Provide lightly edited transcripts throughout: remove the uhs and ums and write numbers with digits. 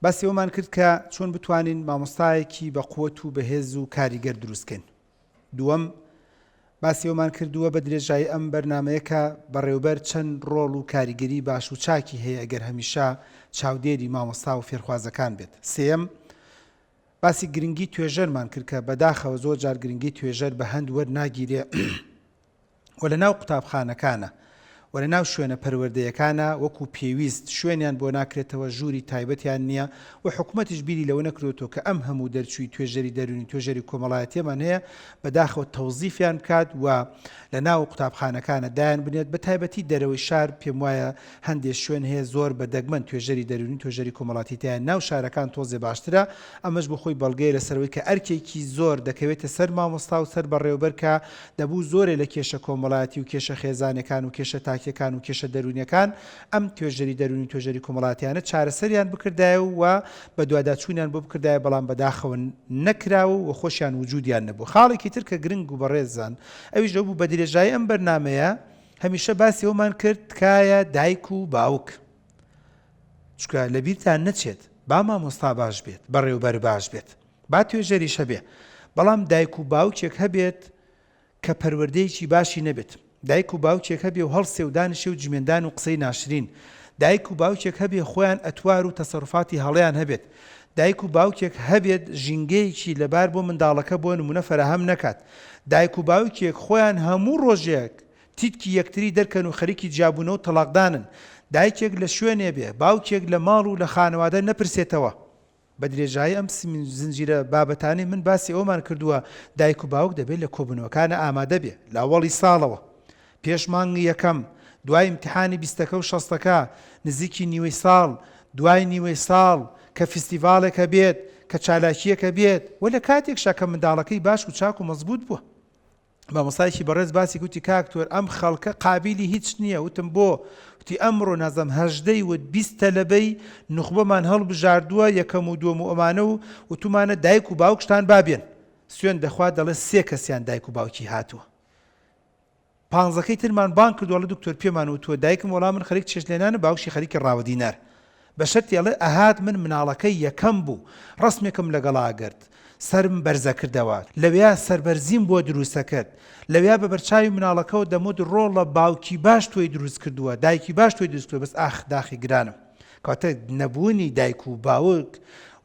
باسی ئەوەمان کرد کە چۆن بتوانین مامۆستایەکی بە قوت و بەهێز و کاریگەر دروست کەین. دووەم، باسی ئەوەمان کردووە بە درێژایی ئەم بەرنامەیە کە بەڕێوبەر چەند ڕۆڵ و کاریگەری باش و چاکی هەیە ئەگەر هەمیشە چاودێری مامۆستا و فێرخوازەکان بێت. سێیەم، باسی گرنگی توێژەرمان کرد کە بەداخەوە زۆر جار گرنگی توێژەر بە هەند وەرناگیرێ و لە ناو قوتابخانەکانە و لە ناو شوێنە پەروەردەیەکانە وەکو پێویست شوێنیان بۆ ناکرێتەوە ژووری تایبەتیان نییە و حکومەتیش بیری لەوە نەکردۆتەوە کە ئەم هەموو دەرچووی توێژەری دەروونی توێژەری کۆمەڵایەتیەمان هەیە بەداخەوە تەوزیفیان بکات و لە ناو قوتابخانەکانە دایان بنێت بە تایبەتی دەرەوەی شار پێم وایە هەندێ شوێن هەیە زۆر بە دەگمەن توێژەری دەروونی توێژەری کۆمەڵاتی تیایە ناو شارەکان تۆزێ باشترە ئەمەش بۆ خۆی بەڵگەیە لەسەر ئەوەی کە ئەرکێکی زۆر دەکەوێتە سەر مامۆستا و سەر بەڕێوەبەر کە دەبوو زۆرێ لە کێشە کۆمەڵایەتی و کێشە خێزانیەکان و کێشە تاکیەکان و کێشە دەروونیەکان ئەم توێژەری دەروونی و توێژەری کۆمەڵاتیانە چارەسەریان بکردایە و بەدواداچوونیان بۆ بکردایە بەڵام بەداخەوە نەکراوە و خۆشیان وجودیان نەبوو خاڵێکی تر کە گرنگ و بەڕێزان ئەویش ئەو بوو بە درێژایی ئەم بەرنامەیە هەمیشە باسی ئەومان کرد تکایە دایک و باوک چونکە لەبیرتان نەچێت با مامۆستا باش بێت بەڕێوبەر باش بێت با توێژەریش هەبێ بەڵام دایک و باوکێک هەبێت کە پەروەردەیەکی باشی نەبێت دایک و باوکێک هەبێ و هەڵسێ و دانیشێ و جمێندان و قسەی ناشرین دایک و باوکێک هەبێ خۆیان ئەتوار و تەسەروفاتی هەڵەیان هەبێت دایک و باوکێک هەبێت ژینگەیەکی لەبار بۆ منداڵەکە بۆ نمونە فەراهەم نەکات دایک و باوکێک خۆیان هەموو ڕۆژێک تیتکی یەکتری دەرکەن و خەریکی جیابوونەوە و تەڵاقدانن دایکێک لە شوێنێ بێ باوکێک لە ماڵ و لە خانەوادە نەپرسێتەوە بە درێژایی ئەم زنجیرە بابەتانەی من باسی ئەوەمان کردووە دایک و باوک دەبێت لە کۆبوونەوەکانە ئامادە بێ لە ئەوەڵی ساڵەوە پێش مانگی یەکەم دوای ئیمتیحانی بیستەکە و شەستەکە نزیکی نیوەی ساڵ دوای نیوەی ساڵ کە فیستیڤاڵێکە بێت کە چالاکییەکە بێت و لە کاتێکشا کە منداڵەکەی باش و چاک و مەزبووت بووە. مامۆستایەکی بەڕێز باسی گوتی کاک تۆر ئەم خەڵکە قابیلی هیچ نییە وتم بۆ وتی ئەمڕۆ نازم هەژدەی وت 20 تەلەبەی نوخبەمان هەڵبژاردووە یەکەم و دووەم و ئەمانە و وتومانە دایک و باوکشتان با بێن سوێن دەخوا دەڵێ سێ کەسیان دایک و باوکی هاتووە پانزەکەی ترمان بانگ کردووە ئەڵێ دکتۆر پێمان وتووە دایکم وەڵا من خەریک چێشتلێنانم باوکشی خەریکی ڕاوەدینار بە شەرتی ئەڵێ ئەهات من مناڵەکەی یەکەم بوو ڕەسمێکم لەگەڵا گرت سەرم بەرزەکردەوە لەویا سەربەرزیم بۆ دروستەکرد لەویا بە بەرچاوی مناڵەکەوە دەموت ڕۆڵە باوکی باش تۆی دروست کردووە دایکی باش تۆی دروست کردووە بەس ئاخ داخی گرانم کەواتە نەبوونی دایک و باوک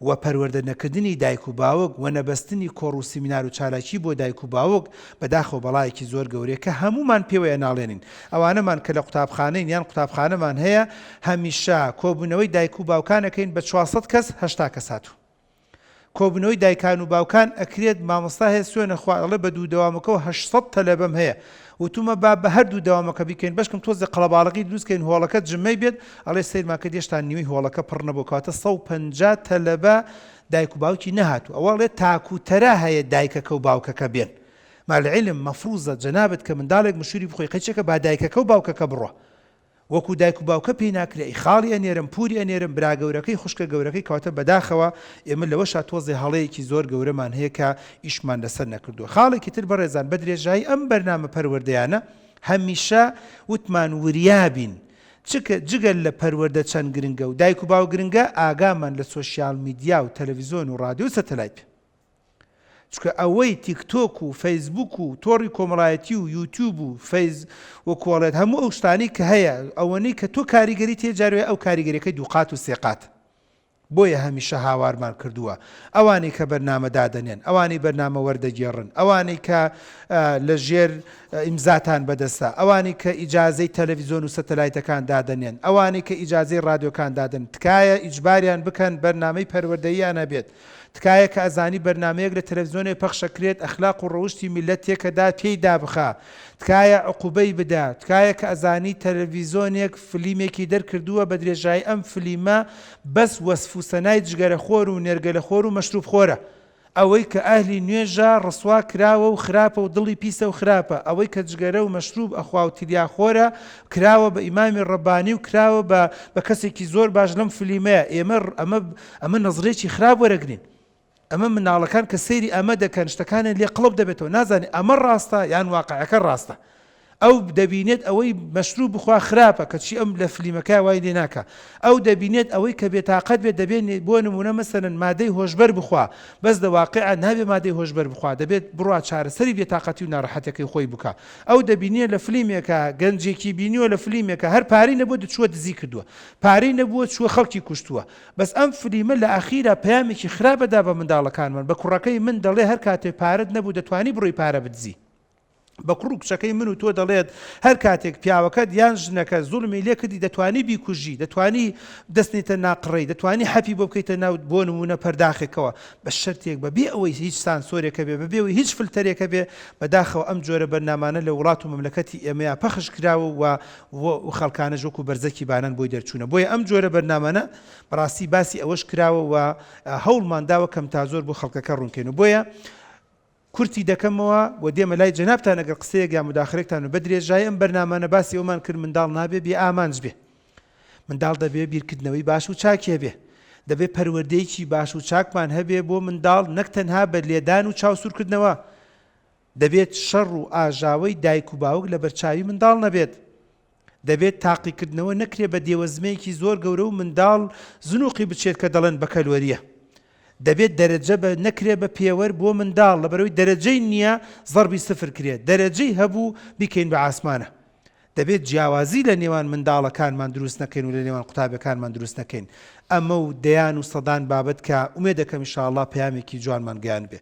و پەروەردە نەکردنی دایک و باوک و نەبەستنی کۆڕ و سیمینار و چالاکی بۆ دایک و باوک بەداخەوە بەڵایەکی زۆر گەورەیە کە هەموومان پێوەی ئەناڵێنین ئەوانەمان کە لە قوتابخانەین یان قوتابخانەمان هەیە هەمیشە کۆبوونەوەی دایک و باوکان ئەکەین بە 400 کەس 80 کەس هاتوو کۆبوونەوەی دایکان و باوکان ئەکرێت مامۆستا هەیە سوێنە خوا ئەڵێ بە دوو دەوامەکەوە 800 تەلەبەم هەیە وتومە با بە هەردوو دەوامەکە بیکەین بەشکم تۆزێ قەڵەباڵغی دروست کەین هۆڵەکە جمەی بێت ئەڵێ سەیرمان کرد هێشتا نیوەی هۆڵەکە پڕ نەبوو کەواتە 150 تەلەبە دایک و باوکی نەهاتوو ئەوە ئەڵێ تاکو تەرا هەیە دایکەکە و باوکەکە بێن مع العلم مەفروزە جەنابت کە منداڵێک مشوری بخۆی قەیچەکە با دایکەکە و باوکەکە بڕوا وەکو دایک و باوکە پێی ناکرێ ئەی خاڵی ئەنێرم پوری ئەنێرم برا گەورەکەی خوشکە گەورەکەی کەواتە بەداخەوە ئێمە لەوەشا تۆزێ هەڵەیەکی زۆر گەورەمان هەیە کە ئیشمان لەسەر نەکردووە خاڵێکی تر بەڕێزان بە درێژایی ئەم بەرنامە پەروەردەیانە هەمیشە وتمان وریابین چکە جگە لە پەروەردە چەند گرنگە و دایک و باوک گرنگە ئاگامان لە سۆشیال میدیا و تەلەڤیزۆن و ڕادیۆ و سەتەلایت چونکە ئەوەی تیک تۆک و فەیسبوک و تۆڕی کۆمەڵایەتی و یوتیوب و فەیس و کۆڵێت هەموو ئەو شتانەی کە هەیە ئەوەنەی کە تۆ کاریگەری تێ جاروێ ئەو کاریگەریەکەی دووقات و سێقات بۆیە هەمیشە هاوارمان کردووە ئەوانەی کە بەرنامە دادەنێن ئەوانەی بەرنامە وەردەگێڕن ئەوانەی کە لە ژێر ئیمزاتان بەدەستە ئەوانەی کە ئیجازەی تەلەڤیزۆن و سەتەلایتەکان دادەنێن ئەوانەی کە ئیجازەی ڕادیۆکان دادەن تکایە ئیجباریان بکەن بەرنامەی پەروەردەییان هەبێت تکایە کە ئەزانی بەرنامەیەک لە تەلەفزیۆنێ پەخشەکرێت ئەخلاق و ڕەوشتی میللەت تێکەدا پێی دابخە تکایە عقوبەی بدە تکایە کە ئەزانی تەلەڤیزۆنێک فلیمێکی دەرکردووە بە درێژایی ئەم فلیمە بەس وەسف و سەنای جگەرەخۆر و نێرگەلەخۆر و مەشروب خۆرە ئەوەی کە ئەهلی نوێژە ڕسوا کراوە و خراپە و دڵی پیسە و خراپە، ئەوەی کە جگەرە و مەشروب ئەخوا و تلیاخۆرە کراوە بە ئیمامی ڕەبانی و کراوە بە بە کەسێکی زۆر باش لەم فلیمەیە، ئێمە ئەمە ئەمە نەزرێکی خراپ وەرەگرین. ئەمە منداڵەکان کە سەیری ئەمە دەکەن شتەکانیان لێ قڵپ دەبێتەوە نازانێ ئەمە ڕاستە یان واقعەکە ڕاستە. ئەو دەبینێت ئەوەی مەشروب بخوا خراپە کەچی ئەم لە فلیمەکە وای لێ ناکا. ئەو دەبینێت ئەوەی کە بێتاقەت بێت دەبێت بۆ نمونە مەسەلەن مادەی هۆشبەر بخوا بەس لە واقیعا نابێ مادەی هۆشبەر بخوا دەبێت بڕوا چارەسەری بێتاقەتی و ناڕەحەتەکەی خۆی بکا. ئەو دەبینێ لە فلیمێکا گەنجێکی بینیوە لە فلیمێکا هەر پارەی نەبووە دچووە دزی کردووە پارەی نەبووە چووە خەڵکی کوشتووە بەس ئەم فلیمە لە ئەخیرا پەیامێکی خراپ ئەدا بە منداڵەکانمان بە کوڕەکەی من دەڵێ هەر کاتێ پارەت نەبوو دەتوانی بڕۆی پارە بدزی. بە کوڕ و کچەکەی من و تۆ دەڵێت هەر کاتێک پیاوەکەت یان ژنەکە زوڵمی لێ کردی دەتوانی بیکوژی دەتوانی دەستنیتە ناقڕەی دەتوانی حەپی بۆ بکەیتە ناو بۆ نمونە پەرداخێکەوە بە شەرتێک بە بێ ئەوەی هیچ سانسۆرێکە بێ بە بێ ئەوەی هیچ فلتەرێکە بێ بەداخەوە ئەم جۆرە بەرنامانە لە وڵات و مەملەکەتی ئێمەیا پەخش کراوە و و خەڵکانەش وەکو بەرزەکی بانان بۆی دەرچوونە بۆیە ئەم جۆرە بەرنامانە بەڕاستی باسی ئەوەش کراوە و هەوڵمان داوە کەم تا زۆر بۆ خەڵکەکە ڕوونکەین و بۆیە کورتی دەکەمەوە و دێمە لای جەنابتان ئەگەر قسەیەک یا موداخەلەیەکتان و بە درێژایی ئەم بەرنامانە باسی ئەومان کرد منداڵ نابێ بێ ئامانج بێ منداڵ دەبێ بیرکردنەوەی باش و چاکی هەبێ دەبێ پەروەردەیەکی باش و چاکمان هەبێ بۆ منداڵ نەک تەنها بە لێدان و چاوسوورکردنەوە دەبێت شەڕ و ئاژاوەی دایک و باوک لە بەرچاوی منداڵ نەبێت دەبێت تاقیکردنەوە نەکرێت بە دێوەزمەیەکی زۆر گەورە و منداڵ زنوقی بچێت کە دەڵێن بەکەلۆریە. دەبێت دەرەجە بە نەکرێت بە پێوەر بۆ منداڵ لەبەرئەوەی دەرەجەی نییە زەڕبی سفر کرێت دەرەجەی هەبوو بیکەین بە ئاسمانە. دەبێت جیاوازی لە نێوان منداڵەکانمان دروست نەکەین و لە نێوان قوتابیەکانمان دروست نەکەین. ئەمە و دەیان و سەدان بابەت کە ئومێدەکەم ان شاء اللە پەیامێکی جوانمان گەیاندبێ.